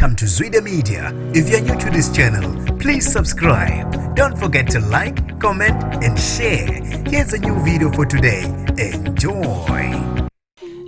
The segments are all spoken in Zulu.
Welcome to Zwida Media. If you're new to this channel, please subscribe. Don't forget to like, comment, and share. Here's a new video for today. Enjoy.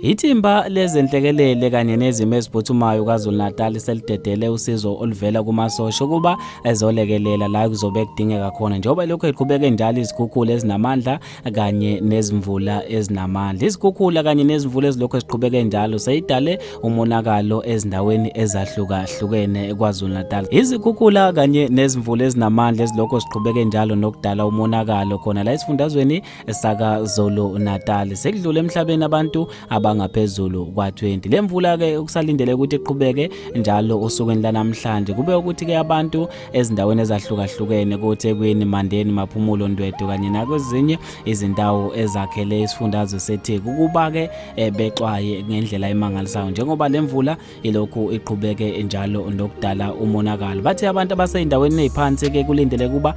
Ithimba lezenhlekelele kanye nezimo eziphuthumayo KwaZulu-Natal selidedele usizo oluvela kumasosha ukuba ezolekelela la kuzobe kudingeka khona njengoba lokhu eqhubeke njalo izikhukhula ezinamandla kanye nezimvula ezinamandla. Izikhukhula kanye nezimvula ezilokhu eziqhubeke njalo seyidale umonakalo ezindaweni ezahlukahlukene KwaZulu-Natal. Izikhukhula kanye nezimvula ezinamandla ezilokhu ziqhubeke njalo nokudala umonakalo khona la esifundazweni sakaZulu Natal. Sekudlule emhlabeni abantu abangaphezulu kwa-20. Le mvula ke kusalindele ukuthi iqhubeke njalo osukwini lanamhlanje. Kube ukuthi ke abantu ezindaweni ezahlukahlukene koThekwini, Mandeni, Maphumulo, Ndwedwe kanye nakwezinye izindawo ezakhele isifundazwe seTheku ukuba-ke bexwaye ngendlela emangalisayo njengoba le mvula ilokhu iqhubeke njalo nokudala umonakalo. Bathi abantu abasey'ndaweni ey'phansi-ke kulindele ukuba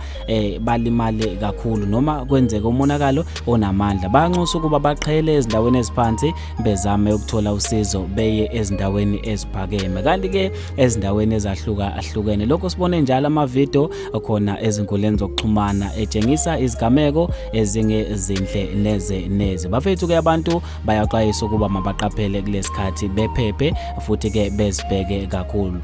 balimale kakhulu noma kwenzeke umonakalo onamandla. Banxusa ukuba baqhele ezindaweni eziphansi bezame ukuthola usizo beye ezindaweni eziphakeme. Kanti-ke ezindaweni ezahlukahlukene lokho sibone njalo amavidiyo khona ezinkundleni zokuxhumana etshengisa izigameko ezingezinhle neze neze. Bafethu-ke abantu bayaxwayiswa ukuba mabaqaphele kulesikhathi bephephe futhi-ke bezibheke kakhulu.